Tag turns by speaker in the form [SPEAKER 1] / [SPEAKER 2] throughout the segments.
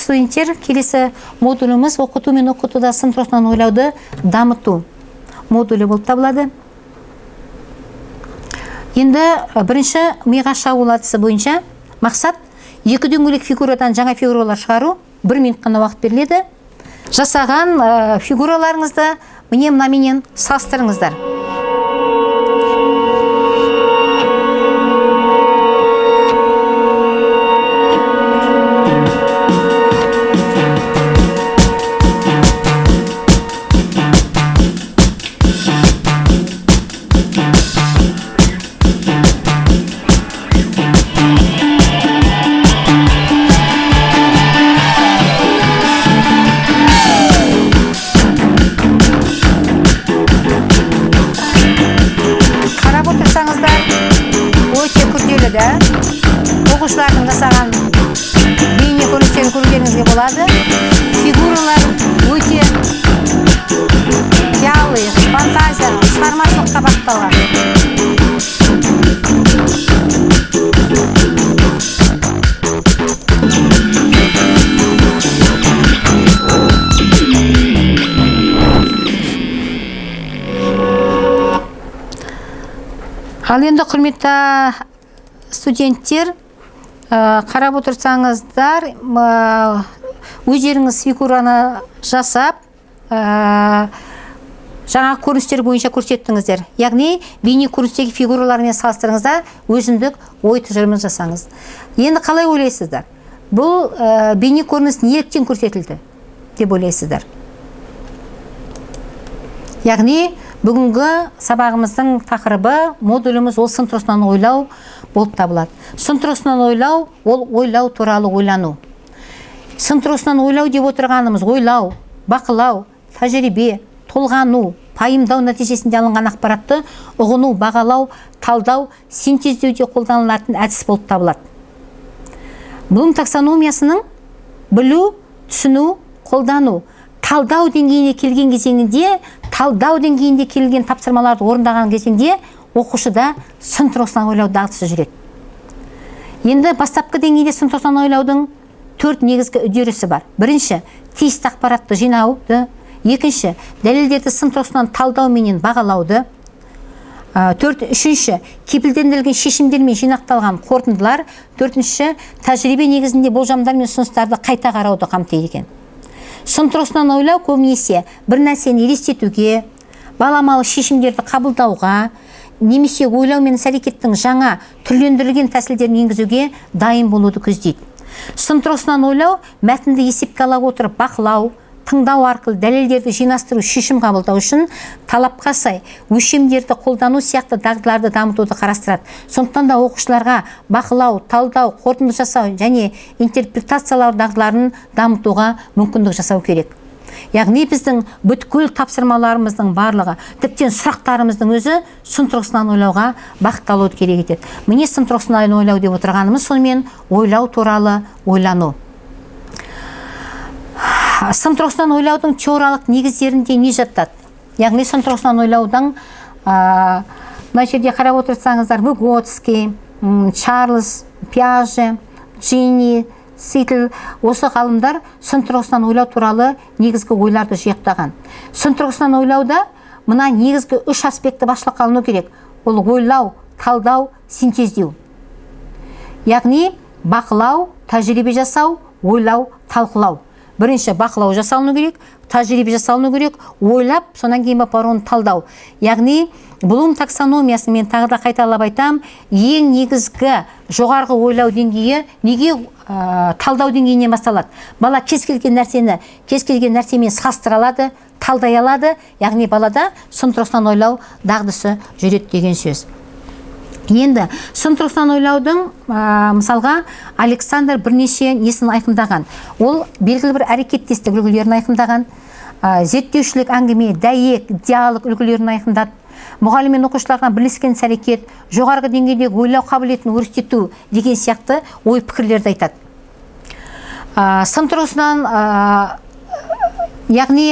[SPEAKER 1] Студенттер, келесі модуліміз оқыту мен оқытуда сын тұрғысынан ойлауды дамыту модулі болып табылады. Енді бірінші миға шабуыл әдісі бойынша мақсат екі дөңгелек фигурадан жаңа фигуралар шығару. 1 минут қана уақыт беріледі. Жасаған фигураларыңызды міне мынаменен салыстырыңыздар. Оқушылардың жасаған бейне көріністерін көргеніңізге болады. Фигуралар өте қиялы, фантазия, шығармашылыққа бағытталған. Ал енді, құрметті студенттер, қарап отырсаңыздар, өздеріңіз фигураны жасап, жаңа көріністер бойынша көрсеттіңіздер. Яғни бейне көріністегі фигуралармен салыстырыңыздар, өзіндік ой тұжырымын жасаңыз. Енді қалай ойлайсыздар? Бұл бейне көрініс неліктен көрсетілді деп ойлайсыздар? Яғни бүгінгі сабағымыздың тақырыбы, модуліміз ол сын тұрғысынан ойлау болып табылады. Сын тұрғысынан ойлау ол ойлау туралы ойлану. Сын тұрғысынан ойлау деп отырғанымыз ойлау, бақылау, тәжірибе, толғану, пайымдау нәтижесінде алынған ақпаратты ұғыну, бағалау, талдау, синтездеуде қолданылатын әдіс болып табылады. Блум таксономиясының білу, түсіну, қолдану, талдау деңгейіне келген кезеңінде, талдау деңгейінде келген тапсырмаларды орындаған кезеңде оқушыда сын тұрғысынан ойлау дағдысы жүреді. Енді бастапқы деңгейде сын тұрғысынан ойлаудың 4 негізгі үдерісі бар. Бірінші, тиісті ақпаратты жинауды. Екінші, дәлелдерді сын тұрғысынан талдау менен бағалауды. Үшінші, кепілдендірілген шешімдер мен жинақталған қорытындылар. Төртінші, тәжірибе негізінде болжамдар мен ұсыныстарды қайта қарауды қамтиды екен. Сын тұрғысынан ойлау көбінесе бір нәрсені елестетуге, баламалы шешімдерді қабылдауға, немесе ойлау мен іс-әрекеттің жаңа түрлендірілген тәсілдерін енгізуге дайын болуды көздейді. Сын тұрғысынан ойлау мәтінді есепке ала отырып бақылау, тыңдау арқылы дәлелдерді жинастыру, шешім қабылдау үшін талапқа сай өлшемдерді қолдану сияқты дағдыларды дамытуды қарастырады. Сондықтан да оқушыларға бақылау, талдау, қорытынды жасау және интерпретациялау дағдыларын дамытуға мүмкіндік жасау керек. Яғни біздің бүткіл тапсырмаларымыздың барлығы, тіптен сұрақтарымыздың өзі сын тұрғысынан ойлауға бағытталуы керек етеді. Міне сын тұрғысынан ойлау деп отырғанымыз сонымен ойлау туралы ойлану. Сын тұрғысынан ойлаудың теориялық негіздерінде не жатады? Яғни сын тұрғысынан ойлаудың мына жерде қарап отырсаңыздар, Выготский, Чарльз, Пиаже, Джинни, Ситл, осы ғалымдар сын тұрғысынан ойлау туралы негізгі ойларды жиықтаған. Сын тұрғысынан ойлауда мына негізгі 3 аспекті басшылыққа алыну керек. Ол ойлау, талдау, синтездеу. Яғни бақылау, тәжірибе жасау, ойлау, талқылау. Бірінші бақылау жасалыну керек, тәжірибе жасалыну керек, ойлап, сонан кейін барып оны талдау. Яғни Блум таксономиясын мен тағы да қайталап айтам, ең негізгі жоғарғы ойлау деңгейі неге талдау деңгейінен басталады? Бала кез келген нәрсені, кез келген нәрсемен салыстыра алады, талдай алады, яғни балада сын тұрғысынан ойлау дағдысы жүреді деген сөз. Енді сын тұрғысынан ойлаудың, мысалға, Александр бірнеше несін айқындаған. Ол белгілі бір әрекеттестік үлгілерін айқындаған, зерттеушілік әңгіме, дәйек, диалог үлгілерін айқындады. Мұғалім мен оқушыларға бірлескен іс-әрекет, жоғарғы деңгейдегі ойлау қабілетін өрістету деген сияқты ой пікірлерді айтады. Сын тұрғысынан, яғни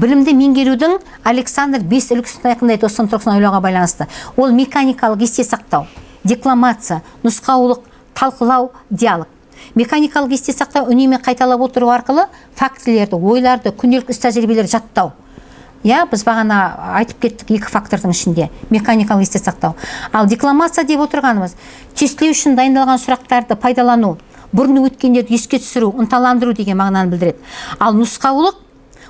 [SPEAKER 1] білімді меңгерудің Александр 5 үлгісін айқындайды осы сын тұрғысынан ойлауға байланысты. Ол механикалық есте сақтау, декламация, нұсқаулық, талқылау, диалог. Механикалық есте сақтау үнемі қайталап отыру арқылы фактілерді, ойларды, күнделікті іс-тәжірибелерді жаттау. Иә, біз бағана айтып кеттік екі фактордың ішінде механикалық есте сақтау. Ал декламация деп отырғанымыз тестілеу үшін дайындалған сұрақтарды пайдалану, бұрын өткендерді еске түсіру, ынталандыру деген мағынаны білдіреді. Ал нұсқаулық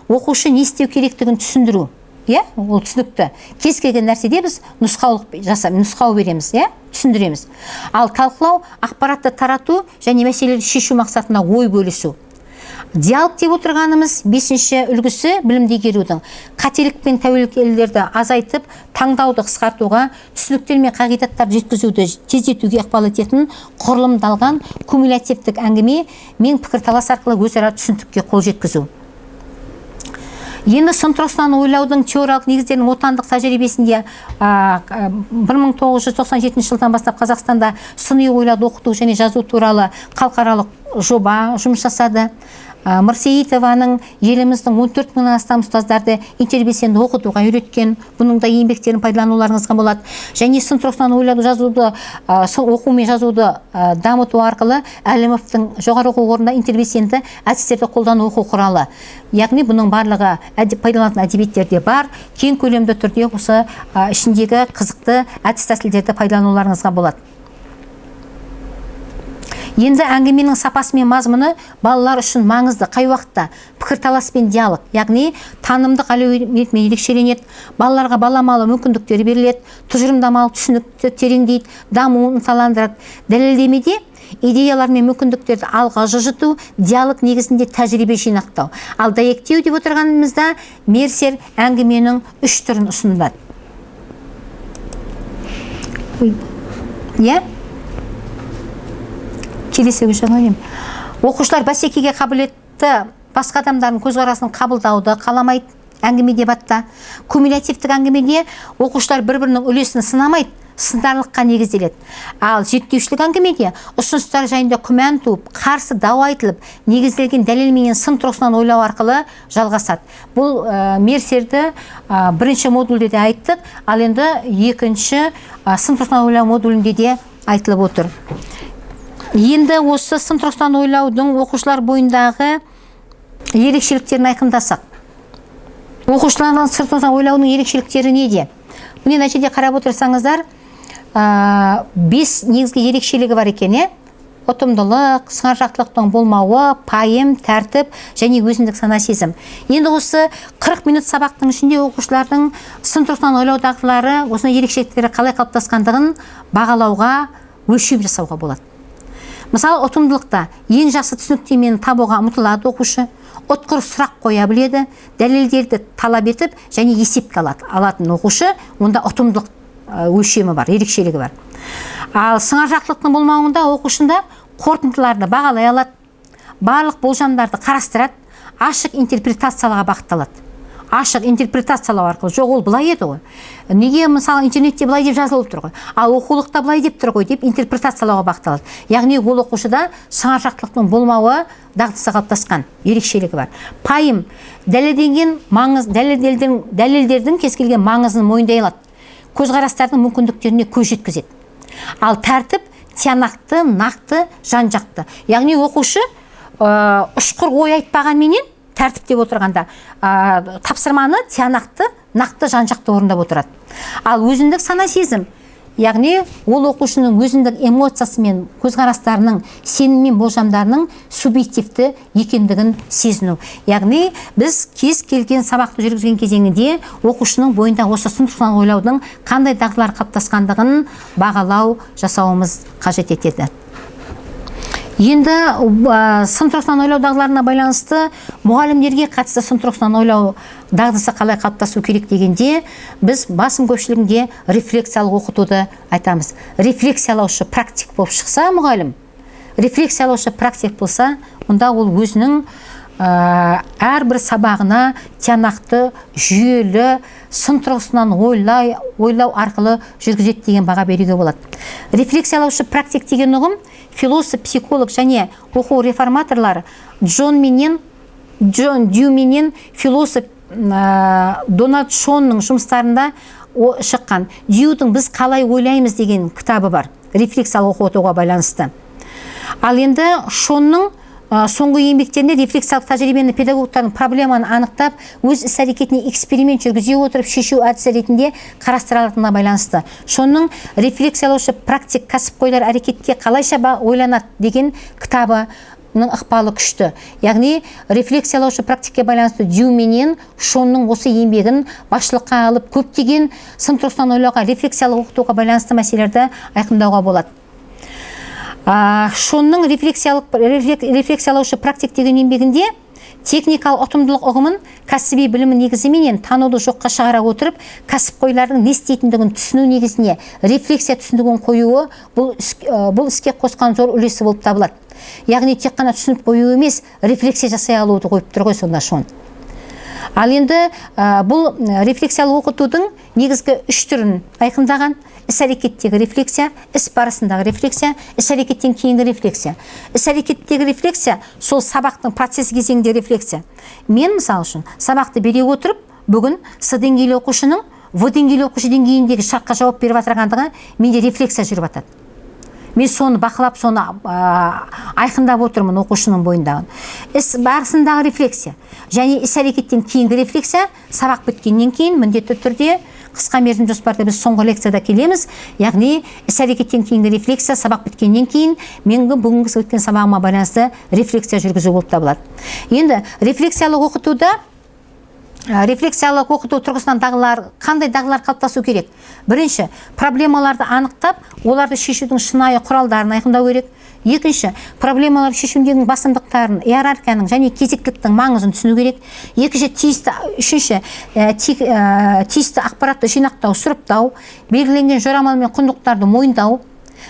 [SPEAKER 1] оқушы не істеу керектігін түсіндіру. Иә, ол түсінікті. Кез келген нәрседе біз нұсқаулық жасап, нұсқау береміз, иә, түсіндіреміз. Ал талқылау ақпаратты тарату және мәселелерді шешу мақсатында ой бөлісу. Диалог деп отырғанымыз бесінші үлгісі білімді игерудің қателік пен тәуекелдерді азайтып, таңдауды қысқартуға, түсініктер мен қағидаттарды жеткізуді тездетуге ықпал ететін құрылымдалған кумулятивтік әңгіме мен пікірталас арқылы өзара түсініктікке қол жеткізу. Енді сын тұрғысынан ойлаудың теориялық негіздерінің отандық тәжірибесінде 1997 жылдан бастап Қазақстанда сыни ойлауды оқыту және жазу туралы халықаралық жоба жұмыс жасады. Мырсейітованың еліміздің 14 мыңнан астам ұстаздарды интербелсенді оқытуға үйреткен, бұның да еңбектерін пайдалануларыңызға болады. Және сын тұрғысынан ойлауды жазуды, оқу мен жазуды дамыту арқылы Әлімовтің жоғары оқу орнында интербелсенді әдістерді қолдану оқу құралы. Яғни бұның барлығы пайдаланатын әдебиеттерде бар, кең көлемді түрде осы ішіндегі қызықты әдіс тәсілдерді пайдалануларыңызға болады. Енді әңгіменің сапасы мен мазмұны балалар үшін маңызды. Қай уақытта? Пікірталас пен диалог, яғни танымдық әлеуетімен ерекшеленеді, балаларға баламалы мүмкіндіктер беріледі, тұжырымдамалы түсінікті тереңдейді, дамуын ынталандырады. Дәлелдемеде идеялар мен мүмкіндіктерді алға жылжыту, диалог негізінде тәжірибе жинақтау. Ал дәйектеу деп отырғанымызда Мерсер әңгіменің үш түрін ұсынады. Иә? Келесі жағын. Оқушылар бәсекеге қабілетті басқа адамдардың көзқарасын қабылдауды қаламайды әңгіме дебатта. Кумулятивтік әңгімеде оқушылар бір-бірінің үлесін сынамайды, сындарлыққа негізделеді. Ал зерттеушілік әңгімеде ұсыныстар жайында күмән туып, қарсы дау айтылып, негізделген дәлелменен сын тұрғысынан ойлау арқылы жалғасады. Бұл Мерсерді бірінші модульде де айттық, ал енді екінші сын тұрғысынан ойлау модулінде де айтылып отыр. Енді осы сын тұрғысынан ойлаудың оқушылар бойындағы ерекшеліктерін айқындасақ. Оқушылардың сын тұрғысынан ойлаудың ерекшеліктері неде? Міне мына жерде қарап отырсаңыздар, 5 негізгі ерекшелігі бар екен, е? Ұтымдылық, сыңаржақтылықтың болмауы, пайым, тәртіп және өзіндік сана сезім. Енді осы 40 минут сабақтың ішінде оқушылардың сын тұрғысынан ойлау дағдылары, осындай ерекшеліктері қалай қалыптасқандығын бағалауға, өлшем жасауға болады. Мысалы, ұтымдылықта ең жақсы түсініктемені табуға ұмтылады оқушы, ұтқыр сұрақ қоя біледі, дәлелдерді талап етіп және есепке алатын оқушы, онда ұтымдылық өлшемі бар, ерекшелігі бар. Ал сыңаржақтылықтың болмауында оқушында қорытындыларды бағалай алады, барлық болжамдарды қарастырады, ашық интерпретациялауға бағытталады. Ашық интерпретациялау арқылы, жоқ ол былай еді ғой, неге мысалы интернетте былай деп жазылып тұр ғой, ал оқулықта былай деп тұр ғой деп интерпретациялауға бағытталады. Яғни ол оқушыда сыңаржақтылықтың болмауы дағдысы қалыптасқан ерекшелігі бар. Пайым дәлелденген маңыз, дәлелдердің кез келген маңызын мойындай алады, көзқарастардың мүмкіндіктеріне көз жеткізеді. Ал тәртіп тиянақты, нақты, жан-жақты. Яғни оқушы ұшқыр ой айтпағанменен тәртіп деп отырғанда тапсырманы тиянақты, нақты, жан-жақты орындап отырады. Ал өзіндік сана сезім, яғни ол оқушының өзіндік эмоциясы мен көзқарастарының, сенім мен болжамдарының субъективті екендігін сезіну. Яғни біз кез келген сабақты жүргізген кезеңінде оқушының бойында осы сын тұрғысынан ойлаудың қандай дағдылар қалыптасқандығын бағалау жасауымыз қажет етеді. Енді сын тұрғысынан ойлау дағдыларына байланысты мұғалімдерге қатысты сын тұрғысынан ойлау дағдысы қалай қалыптасу керек дегенде, біз басым көпшілігінде рефлексиялық оқытуды айтамыз. Рефлексиялаушы практик болып шықса мұғалім, рефлексиялаушы практик болса, онда ол өзінің әрбір сабағына тиянақты, жүйелі, сын тұрғысынан ойлау арқылы жүргізеді деген баға беруге болады. Рефлексиялаушы практик деген ұғым философ, психолог және оқу реформаторлары Джон Дью менен философ Дональд Шонның жұмыстарында шыққан. Дьюдің «Біз қалай ойлаймыз» деген кітабы бар, рефлексиялық оқытуға байланысты. Ал енді Шонның соңғы еңбектерінде рефлекциялық тәжірибені педагогтардың проблеманы анықтап, өз іс-әрекетіне эксперимент жүргізе отырып шешу әдісі ретінде қарастырылатынына байланысты. Шонның рефлекциялаушы практик кәсіпқойлар әрекетке қалайша ойланады деген кітабының ықпалы күшті. Яғни рефлекциялаушы практикке байланысты Дью менен Шонның осы еңбегін басшылыққа алып, көптеген сын тұрғысынан ойлауға, рефлекциялық оқытуға байланысты мәселелерді айқындауға болады. Шонның рефлекциялаушы практик деген еңбегінде техникалық ұтымдылық ұғымын кәсіби білімі негізіменен тануды жоққа шығара отырып, кәсіпқойлардың не істейтіндігін түсіну негізіне рефлексия түсінігін қоюы бұл іске қосқан зор үлесі болып табылады. Яғни тек қана түсініп қою емес, рефлексия жасай алуды қойып тұр ғой сонда Шон. Ал енді бұл рефлексиялық оқытудың негізгі үш түрін айқындаған: іс-әрекеттегі рефлексия, іс барысындағы рефлексия, іс-әрекеттен кейінгі рефлексия. Іс-әрекеттегі рефлексия сол сабақтың процесс кезеңіндегі рефлексия. Мен мысалы үшін сабақты бере отырып, бүгін С деңгейлі оқушының В деңгейлі оқушы деңгейіндегі шартқа жауап беріп жатырғандығы менде рефлексия жүріп жатады. Мен соны бақылап, соны айқындап отырмын оқушының бойындағын. Іс барысындағы рефлексия және іс-әрекеттен кейінгі рефлексия сабақ біткеннен кейін міндетті түрде қысқа мерзім жоспарда біз соңғы лекцияда келеміз. Яғни іс-әрекеттен кейінгі рефлексия сабақ біткеннен кейін менің бүгінгі өткен сабағыма байланысты рефлексия жүргізу болып табылады. Енді рефлексиялық оқытуда рефлексиялық оқыту тұрғысынан дағдылар, қандай дағдылар қалыптасу керек? Бірінші, проблемаларды анықтап, оларды шешудің шынайы құралдарын айқындау керек. Екінші, проблемалар шешімдерінің басымдықтарын, иерархияның және кезектіліктің маңызын түсіну керек. Екінші, тиісті, үшінші, тиісті ақпаратты жинақтау, сұрыптау, белгіленген жорамал мен құндылықтарды мойындау,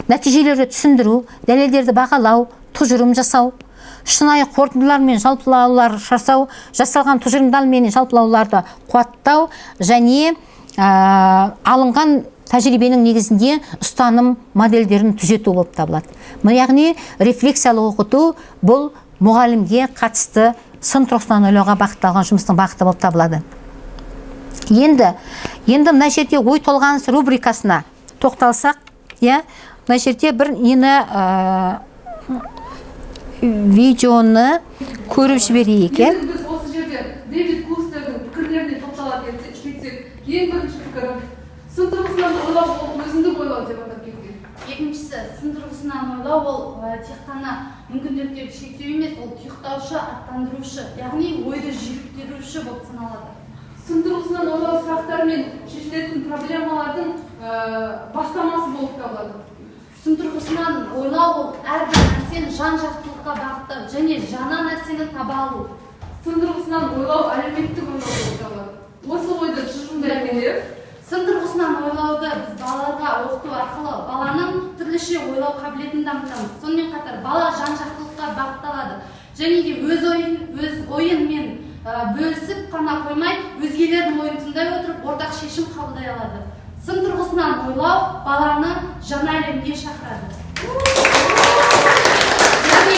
[SPEAKER 1] нәтижелерді түсіндіру, дәлелдерді бағалау, тұжырым жасау, шынайы қорытындылар мен жалпылаулар жасау, жасалған тұжырымдар мен жалпылауларды қуаттау және алынған тәжірибенің негізінде ұстаным модельдерін түзету болып табылады. Яғни рефлексиялық оқыту бұл мұғалімге қатысты сын тұрғысынан ойлауға бағытталған жұмыстың бағыты болып табылады. Енді мына жерде ой толғаныс рубрикасына тоқталсақ, иә, мына жерде бір нені видеоны көріп жіберейік, иә.
[SPEAKER 2] Енді біз осы жерде Дэвид Кустердің пікірлеріне тоқтала кетсек, ең бірінші пікірі: сын тұрғысынан ойлау ол өзіндік ойлау деп атап кеткен.
[SPEAKER 3] Екіншісі, сын тұрғысынан ойлау ол тек қана мүмкіндіктерді шектеу емес, ол тұйықтаушы, аттандырушы, яғни ойды жүйріктіруші болып саналады.
[SPEAKER 2] Сын тұрғысынан ойлау сұрақтар мен шешілетін проблемалардың бастамасы болып табылады.
[SPEAKER 3] Сын тұрғысынан ойлау ол әрбір нәрсені жан жақтылыққа бағыттау және жаңа нәрсені таба алу.
[SPEAKER 2] Сын тұрғысынан ойлау әлеуметтік ойлау болып табылады. Осы ойды тұжырымдай келе,
[SPEAKER 3] Сын тұрғысынан ойлауды біз балаларға оқыту арқылы баланың түрліше ойлау қабілетін дамытамыз. Сонымен қатар бала жан жақтылыққа бағытталады және де өз ойынмен бөлісіп қана қоймай, өзгелердің ойын тыңдай отырып, ортақ шешім қабылдай алады. Сын тұрғысынан ойлау баланы жаңа әлемге шақырады.
[SPEAKER 2] Яғни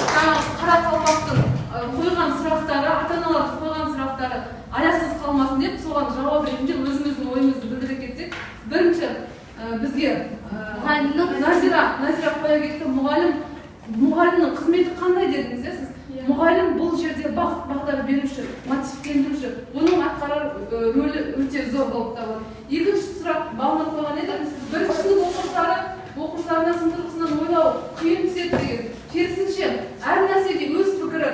[SPEAKER 2] жаңағы қара қалпақтың қойған сұрақтары, ата аналардың қойған сұрақтары аяқсыз қалмасын деп, соған жауап ретінде өзіміздің ойымызды білдіре кетсек, бірінші, бізге Назира қоя кетті. Мұғалімнің қызметі қандай дедіңіз, иә, сіз? Мұғалім бұл жерде бағыт бағдар беруші, мотивтендіруші, оның атқарар рөлі өте зор болып табылады. Екінші сұрақ Балнұр қойған еді: бірінші сынып оқушыларына сын тұрғысынан ойлау қиын түседі деген. Керісінше, әр нәрсеге өз пікірін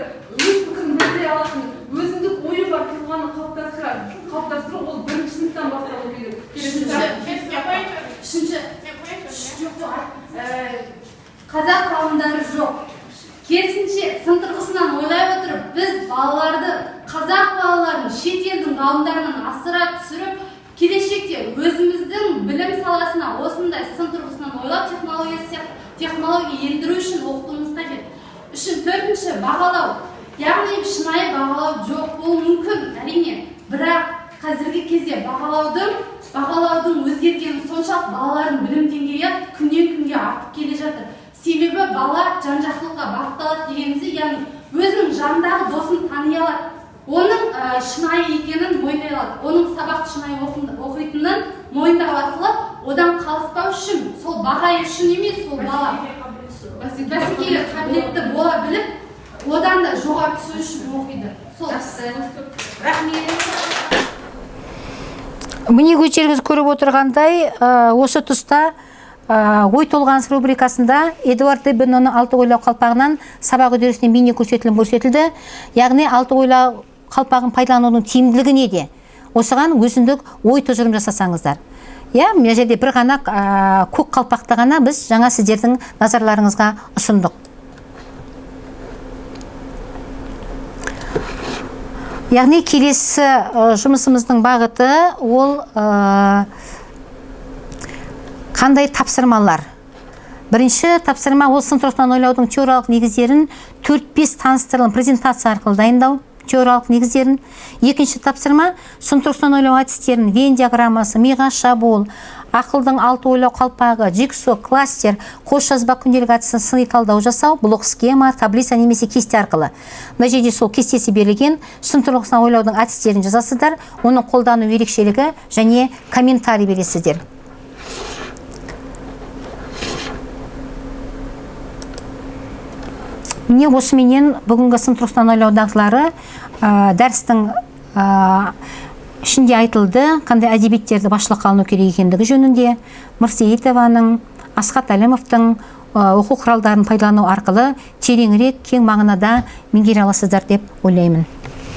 [SPEAKER 2] білдіре алатын, өзіндік ойы бар тұлғаны қалыптастыру ол бірінші сыныптан басталу керек. Келесі сұрақ.
[SPEAKER 3] Үшінші. Жоқ, қазақ ғалымдары жоқ. Керісінше, сын тұрғысынан ойлай отырып, біз балаларды, қазақ балаларын шет елдің ғалымдарынан асыра түсіріп, келешекте өзіміздің білім саласына осындай сын тұрғысынан ойлау технологиясы сияқты технология ендіру үшін оқытуымыз қажет. Үшін, төртінші, бағалау. Яғни шынайы бағалау жоқ болуы мүмкін, әрине, бірақ қазіргі кезде бағалаудың өзгергені соншалық, балалардың білім деңгейі күннен күнге артып келе жатыр. Себебі бала жан жақтылыққа бағытталады дегенімізде, яғни өзінің жанындағы досын тани алады, оның шынайы екенін мойындай алады, оның сабақты шынайы оқитынын мойындау арқылы одан қалыспау үшін, сол баға үшін емес, сол бала Бәсекеге қабілетті бола біліп, одан да жоғары түсу үшін оқиды. Сол.
[SPEAKER 4] Жақсы, рахмет.
[SPEAKER 1] Міне, өздеріңіз көріп отырғандай, осы тұста «Ой толғаныс» рубрикасында Эдуард де Бононың алты ойлау қалпағынан сабақ үдерісінен бейне көрсетілім көрсетілді. Яғни алты ойлау қалпағын пайдаланудың тиімділігі неде? Осыған өзіндік ой тұжырым жасасаңыздар. Иә, мына жерде бір ғана көк қалпақты ғана біз жаңа сіздердің назарларыңызға ұсындық. Яғни келесі жұмысымыздың бағыты ол қандай тапсырмалар? Бірінші тапсырма ол сын тұрғысынан ойлаудың теориялық негіздерін 4-5 таныстырылым, презентация арқылы дайындау теориялық негіздерін. Екінші тапсырма сын тұрғысынан ойлау әдістерін, Венн диаграммасы, миға шабуыл, ақылдың алты ойлау қалпағы, джигсо, кластер, қос жазба күнделік әдісін сыни талдау жасау, блок схема, таблица немесе кесте арқылы. Мына жерде сол кестесі берілген, сын тұрғысынан ойлаудың әдістерін жазасыздар, оның қолдану ерекшелігі және комментарий бересіздер. Міне, осыменен бүгінгі сын тұрғысынан ойлау дағдылары дәрістің ішінде айтылды, қандай әдебиеттерді басшылыққа алыну керек екендігі жөнінде Мырсейітованың, Асхат Әлімовтың оқу құралдарын пайдалану арқылы тереңірек, кең мағынада меңгере аласыздар деп ойлаймын.